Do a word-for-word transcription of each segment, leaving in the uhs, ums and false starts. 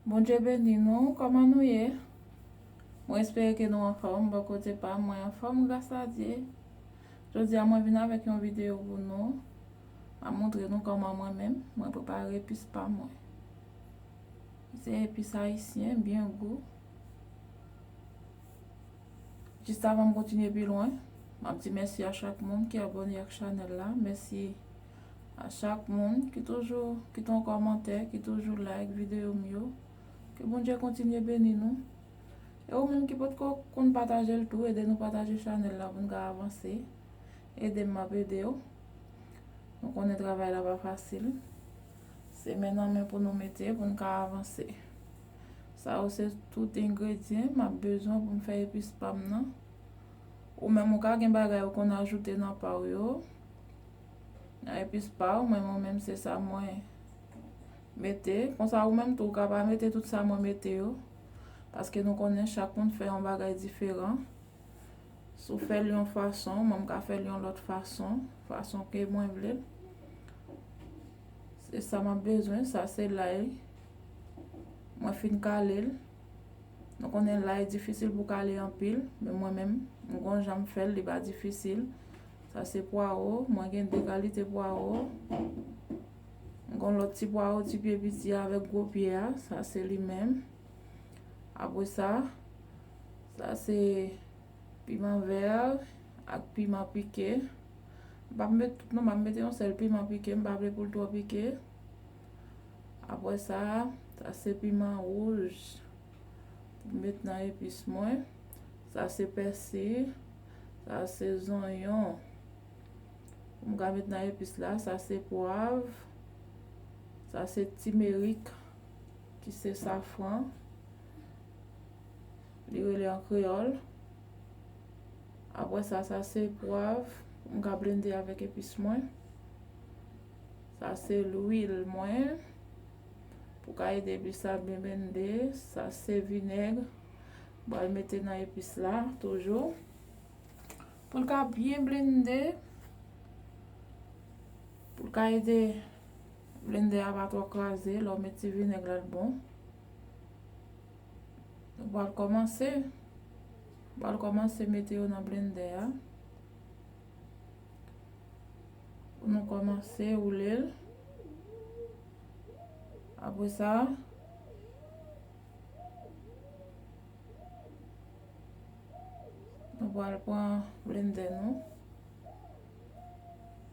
Bondye beni nou, kòman nou ye? Mwen espere ke nou anfòm, bò kote pa m, mwen anfòm, gras a Dye. Jodi a, mwen vin avèk yon videyo pou nou. M ap montre nou kòman mwen menm, mwen prepare epis pa mwen. Se epis ayisyen, byen gou. Jis avan m kontinye pi lwen, m ap di mèsi a chak moun ki abòne ak chanèl la. Mèsi a chak moun ki toujou kite yon kòmantè, ki toujou like videyo m yo. Ke Bondye kontinye beni nou. E ou menm ki potko konn pataje l tou, ede nou pataje chanèl la pou n ka avanse. Ede m, m ap ede w. Nou konnen travay la pa fasil. Se men nan men pou nou mete pou n ka avanse. Sa yo se tout engredyan m ap bezwen pou m fè epis pa m nan. Ou menm ou ka gen bagay ou konn ajoute nan pa w yo. Nan epis pa w, mwen, mwen menm se sa mwen mete. Konsa ou menm tou ou ka pa mete tout sa mwen mete yo. Paske nou konnen chak moun fè yon bagay diferan. Si w fè l yon fason, mwen m ka fè l yon lòt fason, fason ke mwen vle l. Se sa m ap bezwen, sa se lay. Mwen fin kale l. Nou konnen lay difisil pou kale anpil, men mwen menm, m gon jan m fè l, li pa difisil. Sa se pwawo, mwen gen de kalite pwawo. M gon lòt ti pwawo, ti pye piti a avèk gwo pye a, sa se li menm. Apre sa, sa se piman vè ak piman pike. M p ap met tout non, m ap mete yon sèl piman pike, m pa vle pou l twò pike. Apre sa, sa se piman wouj pou m met nan epis mwen. Sa se pèsi, sa se zonyon. Pou m ka met nan epis la, sa se pwav, sa se timerik, ki se safran. Li rele an kreyòl. Apre sa, sa se pwav pou m ka blende avèk epis mwen. Sa se lwil mwen pou ka ede epis la byen blende. Sa se vinèg. M pral mete nan epis la toujou. Pou l ka byen blende. Pou l ka ede blende a pa twò kraze. Lè w met ti vinèg la, l bon. Nou pral kòmanse. Nou pral kòmanse mete yo nan blende a. Pou nou kòmanse woule l. Apre sa, nou pral pran blende nou.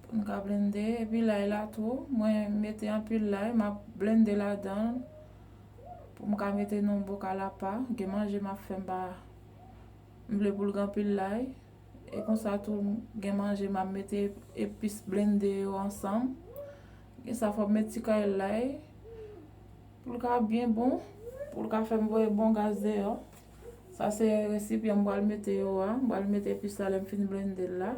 Pou n ka blende. Epi lay la tou, mwen mete anpil lay, m ap blende ladan l pou m ka mete nan yon bokal apa. Gen manje m ap fè, m pa, m vle pou l gen anpil lay. E konsa tou, gen manje m ap mete epis blende yo ansanm. Gen sa fò m met ti kay lay pou l ka byen bon, pou l ka fè m voye bon gaz deyò. Sa se resipyan m pral mete yo a. M pral mete epis la lè m fin blende l la.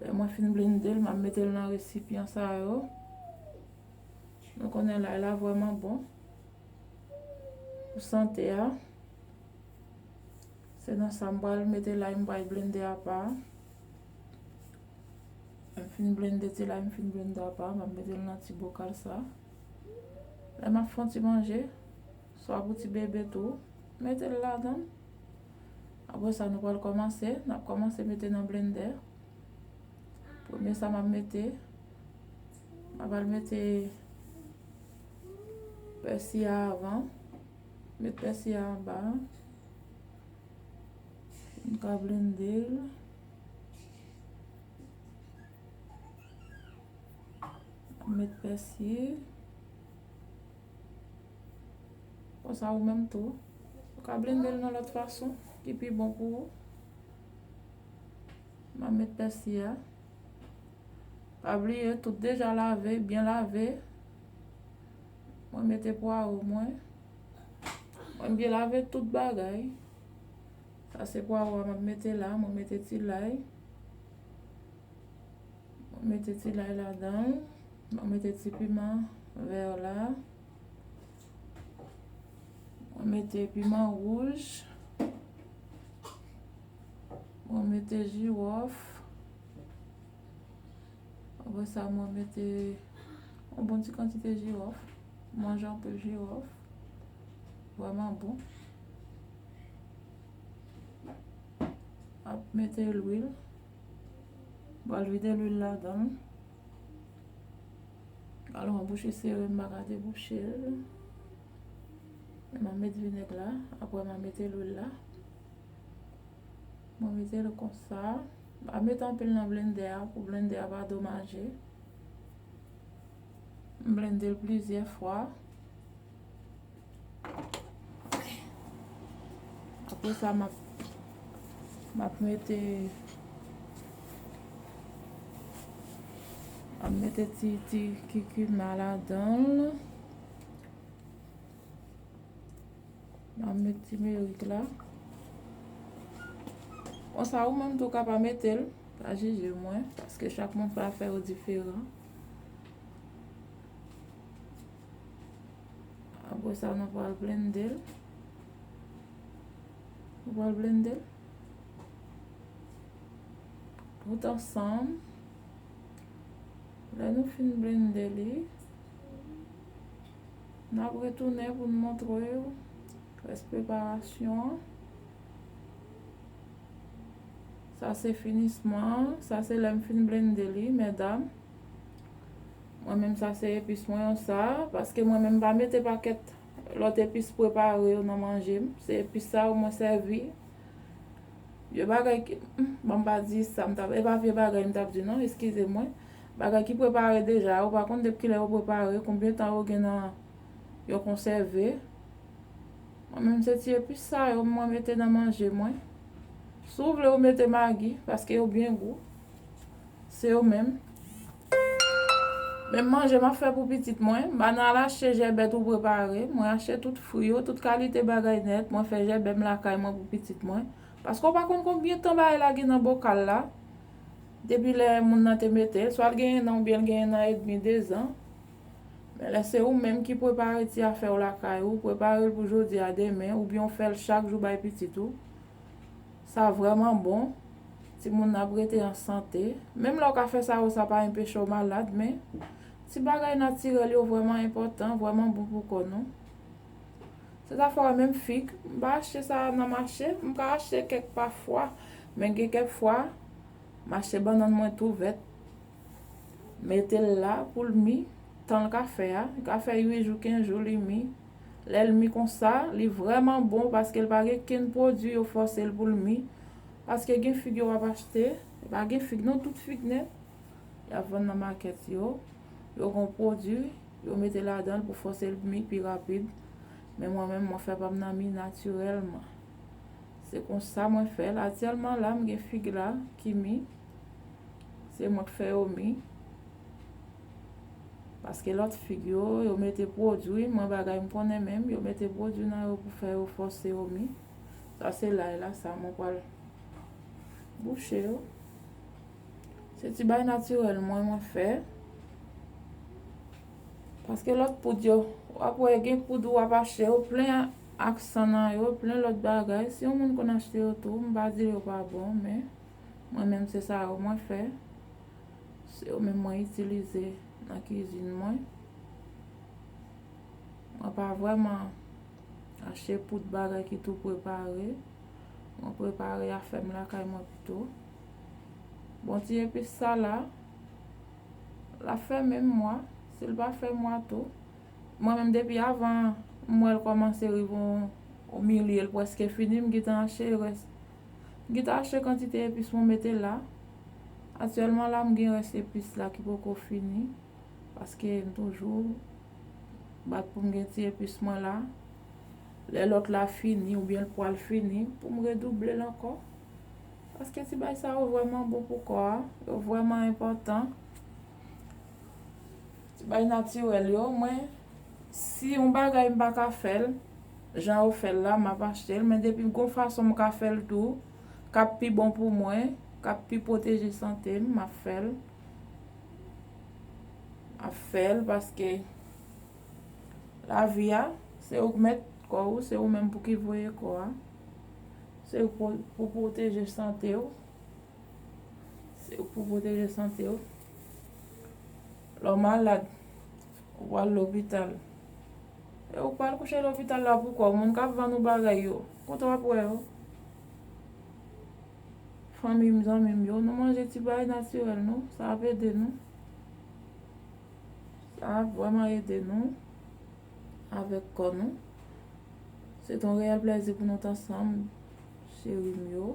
Lè mwen fin blende l, m ap mete l nan resipyan sa yo. Nou konnen lay la vrèman bon pou sante a. Se nan sa m pral mete lay, m pral blende apa. Lè m fin blende ti lay, m fin blende apa, m ap mete l nan ti bokal sa. Lè m ap fè yon ti manje, swa pou ti bebe tou, mete l ladan l. Apre sa, nou pral kòmanse, n ap kòmanse mete nan blendè. Premye sa m ap mete, m ap al mete pèsi a avan. Met pèsi a anba. M ka blende l. Met pèsi. Konsa ou menm tou, ou ka blende l nan lòt fason ki pi bon pou ou. M ap met pèsi a. Pa bliye, tout deja lave, byen lave. Mwen mete pwawo mwen. Mwen byen lave tout bagay. Sa se pwawo a m ap mete la, mwen mete ti lay. Mwen mete ti lay ladan l. Mwen mete ti piman vè la. Mwen mete piman wouj. Mwen mete jiwòf. Apre sa, mwen mete yon bon ti kantite jiwòf. Manje anpil jiwòf. Vrèman bon. Ap mete lwil. Pral vide lwil ladan l. Alò, mwen bouche sere, m pa ka debouche l. M a met vinèg la, apre m a mete lwil la. Mwen mete l konsa. M pa mete anpil nan blendè a pou blendè a pa domaje. M blende l plizyè fwa. Apre sa, m ap, m ap mete, m ap mete ti, ti kikima ladan l. M ap met timerik la. Konsa, ou menm tou ka pa mete l, pa jije mwen, paske chak moun fè afè yo diferan. Apre sa, nou pral blende l. Nou pral blende l. Tout ansanm. Lè nou fin blende li, n ap retounen pou n montre w rès preparasyon an. Sa se finisman an. Sa se lè m fin blende li, medam. Mwen menm, sa se epis mwen yo sa, paske mwen menm, m pa mete pakèt lòt epis prepare yo nan manje m. Se epis sa yo mwen sèvi. Vye bagay ki, hmm, bon, m pa di sa, m t ap, e pa vye bagay m t ap di non, eskize mwen. Bagay ki prepare deja, ou pa konn depi kilè yo prepare, konbyen tan yo gen nan, yo konsève. Mwen menm, se ti epis sa yo mwen mete nan manje mwen. Si w vle, ou mete magi, paske yo byen gou. Se yo menm. Menm manje m ap fè pou pitit mwen. M pa nan al achte jèbèt ou prepare. Mwen achte tout fri yo, tout kalite bagay nèt. Mwen fè jèbèt m lakay mwen pou pitit mwen. Paske w pa konn konbyen tan bagay la gen nan bokal la. Depi lè moun nan te mete l, swa l gen en an oubyen l gen en an edmi, dezan. Men lè se ou menm ki prepare ti afè w lakay ou, prepare l pou jodi a, demen, oubyen w fè l chak jou bay pitit ou. Sa vrèman bon. Timoun nan ap rete an sante. Menm lè w ka fè sa yo, sa pa enpeche w malad, men ti bagay natirèl yo vrèman enpòtan, vrèman bon pou kò nou. Se zafè menm fig, m pa achte sa nan mache, m ka achte kèk pafwa, men gen kèk fwa, m achte bannann mwen tou vèt. Mete l la pou l mi, tan l ka fè a, li ka fè uit jou, kenz jou li mi. Lè l mi konsa, li vrèman bon paske l pa gen kenn pwodui yo fòse l pou l mi. Paske gen fig yo w ap achte, pa gen fig non, tout fig nèt y ap vann nan makèt yo, yo gon pwodui yo mete ladan l pou fòse l mi pi rapid. Men mwen menm, mwen fè pa m nan mi natirèlman. Se konsa mwen fè l. Aktyèlman la, m gen fig la ki mi. Se mwen k fè yo mi. Paske lòt fig yo, yo mete pwodui, mwen bagay m konnen menm, yo mete pwodui nan yo pou fè yo fòse yo mi. Sa se lay la, sa mwen pral bouche yo. Se ti bay natirèl mwen, mwen fè. Paske lòt poud yo, w ap wè gen poud w ap achte yo plen ak san nan yo, plen lòt bagay. Si yon moun konn achte yo tou, m pa di yo pa bon, men mwen menm se sa yo mwen fè. Se yo menm mwen itilize nan kizin mwen. Mwen pa vrèman achte poud bagay ki tou prepare. Mwen prepare afè m lakay mwen pito. Bon, ti epis sa la, l ap fè menm mwa. Si l pa fè mwa tou, mwen menm depi avan m wè l kòmanse rive o, o milye, l prèske fini, m gentan achte rès. M gentan achte kantite epis mwen mete la. Aktyèlman la, m gen rès epis la ki poko fini. Paske m toujou bat pou m gen ti epis mwen la. Lè lòt la fini oubyen l pral fini, pou m redouble l ankò. Paske ti bay sa yo vrèman bon pou kò a. Yo vrèman enpòtan. Ti bay natirèl yo, mwen, si yon bagay m pa ka fè l, jan yo fè l la, m ap achte l. Men depi gon fason m ka fè l tou, k ap pi bon pou mwen, k ap pi pwoteje sante m, m ap fè l. M ap fè l paske lavi a, se ou k mèt kò ou, se ou menm pou ki voye kò a. Se ou pou, pou pwoteje sante w. Se ou pou pwoteje sante w. Lè w malad, ou pral lopital. E ou k pral kouche lopital la pou kò w, moun k ap vann ou bagay yo, kote w ap wè yo? Fanmi m, zanmi m yo, nou manje ti bagay natirèl nou, sa ap ede nou. Sa ap vrèman ede nou avèk kò nou. Se t yon reyèl plèzi pou nou t ansanm, cheri m yo.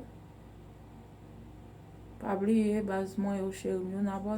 Pa bliye, baz mwen yo, cheri m yo, n abòne.